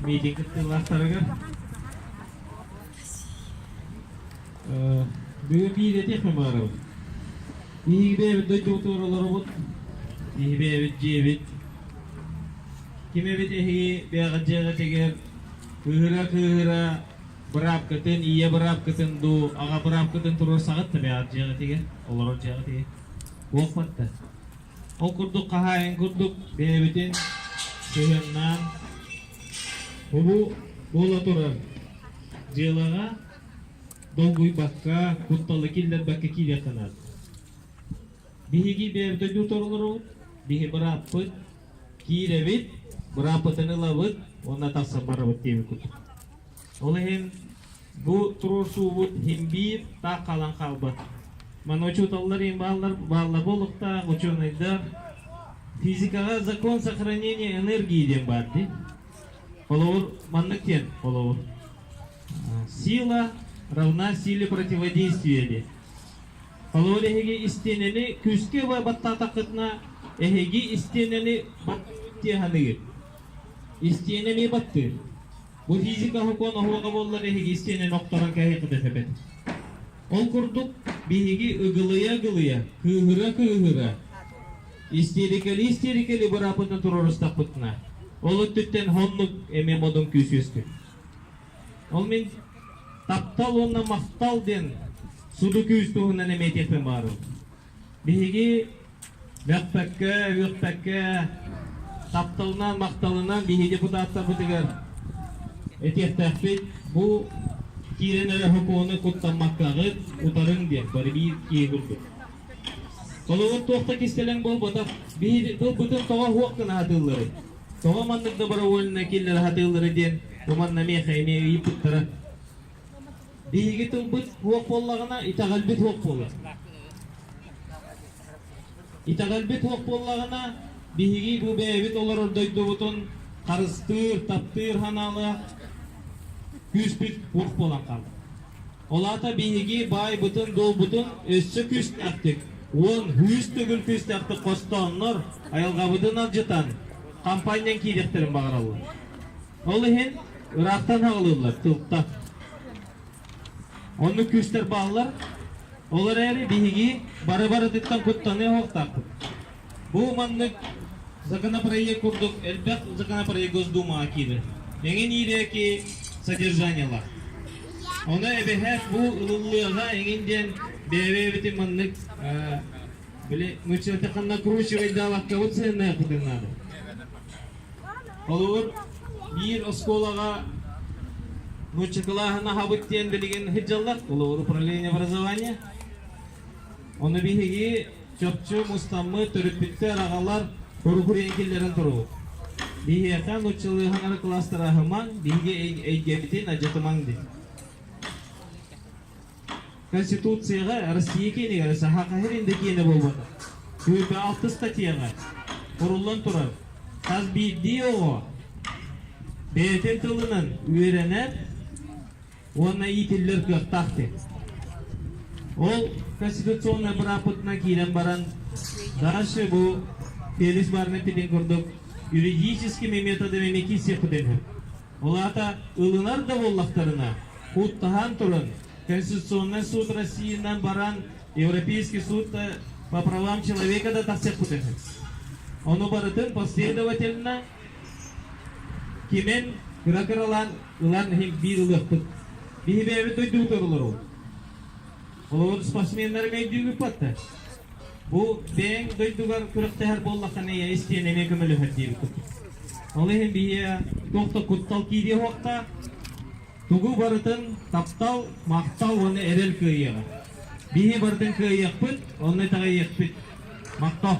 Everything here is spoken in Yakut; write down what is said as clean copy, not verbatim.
Миитин кыттыылаахтарыгар бүгүн биир этиэх баарабыт. Биһиги бэйэбит дойдубутугар олоробут, биһиги бэйэбит дьиэбит. Ким эбит эһиги бэйэҕит дьиэҕитигэр кыыһыра-кыыһыра быраапкытын, ийэ быраапкытын дуу, аҕа быраапкытын туруорсаҕыт да бэйэҕит дьиэҕитигэр, олорор дьиэҕитигэр. Уохпат да. Ол курдук хаһаайын курдук бэйэбитин сыһыаннаан бу буола турар дьыалаҕа долгуйбакка, кутталы киллэрбэккэ киириэххэ наада. Биһиги бэйэбит дойду олоробут, биһи бырааппыт, киирэбит, бырааппытын ылабыт уонна тахсан барабыт диэбит курдук. Ол иһин Бу туруорсуубут иһин биир таах хаалан хаалбат. Манна учууталлар иһин бааллар, бааллар буолуохтаах, учуонайдар. Физикаҕа закон сохранения энергии диэн баар дии. Холобур, маннык диэн холобур. Сила равна силе противодействия диэн. Холобур, эһиги истиэнэни күүскэ баттаатаххытына, эһиги истиэнэни баттыыбыт дии саныыгыт. Истиэнэ эмиэ баттыыр. Бу физика сокуон оһуоҕа буоллар эһиги истиэнэни охторон кэһиэххит этэбит. Ол курдук биһиги ыгылыйа-ыгылыйа, кыыһыра-кыыһыра, истерикали-истерикали бырааппытын туруорустахпытына, ол өттүттэн оннук эмиэ модун күүс үөскүүр. Ол мин таптал уонна махтал диэн суду күүс туһунан эмиэ этиэхпин баҕарабын. Биһиги мөхпөккө, үөхпэккэ, тапталынан, махталынан биһиги депутаттарбытыгар этиэхтээхпит. Бу киирэн эрэ сокуону куттаммаккаҕыт утарыҥ диэн бары биир киһи курдук. Холобур, туох да кистэлэҥ буолбатах. Биһиги тылбытын тоҕо суох гына сатыылларый? Тоҕо маннык добровольно киллэрэ сатыылларый диэн бу манна миэхэ эмиэ ыйыппыттара. Биһиги тылбыт суох буоллаҕына, итэҕэлбит суох буолар. Итэҕэлбит суох буоллаҕына, биһиги бу бэйэбит олорор дойдубутун харыстыыр, таптыыр санаалаах күүспүт суох буолан хаалар. Ол аата биһиги баайбытын-дуолбутун өссө күүстээхтик, 10, 100 төгүл күүстээхтик хостооннор, айылҕабытын алдьатан, хампаанньан киириэхтэрин баҕараллар. Ол иһин ыраахтан аҕалыллар тылта. Оннук күүстэр бааллар. Ол эрээри биһиги бары-барытыттан куттаныа суохтаахпыт. Бу маннык законопроект курдук элбэх законопроект Госдумаҕа киирэр. Эҥин иирээки содержаниелаах. Ону эбэһээт бу ылыллыаҕа эҥин диэн бэйэ-бэйэбитин маннык били нууччалыы накручивайдаабаккабыт сыһыннаахпытын наада. Холобур, биир оскуолаҕа нуучча кылааһын аһабыт диэн билигин сылдьаллар, холобур, управление образования. Ону биһиги чопчу мустаммыт төрөппүттэр, аҕалар хоругуруйан киллэрэн турабыт. Биһиэхэ нууччалыы хаҥара кылаастары аһымаҥ, биһиги эйгэбитин алдьатымаҥ диэн. Конституцияҕа Россия киэнигэр Саха хаһыр да киэнэ буолбатах. Сүүрбэ алтыс статьяҕа куруллан турар хас биирдии оҕо бэйэтин тылынан үөрэнэр уонна иитиллэр кыахтаах диэн. Ол конституционнай бырааппытынан киирэн баран дальше бу Феликс Барнет этин курдук юридическими методами эмиэ киирсиэхпитин сөп. Ол аата ылынар да буоллахтарына, куттаһан туран, Конституционный суд Россиянан баран, Европейский суд по правам человека да тахсыахпытын сөп. Ону барытын последовательно кимэн кыра-кыралаан ылан иһин биир ылыахпыт. Биһи бэйэбит дойдубут олорор. Холобур, спортсменнары өйдүүбүт батта. Бу бэйэҥ дойдугар күрэхтэһэр буоллаххына ийэ истиэн эмиэ көмөлөһөр диэбит курдук. Ол иһин биһиэ туох да куттал киириэ суохтаах. Тугу барытын таптал, махтал уонна эрэл кыайыаҕа. Биһи барытын кыайыахпыт, онно итэҕэйиэхпит. Махтал.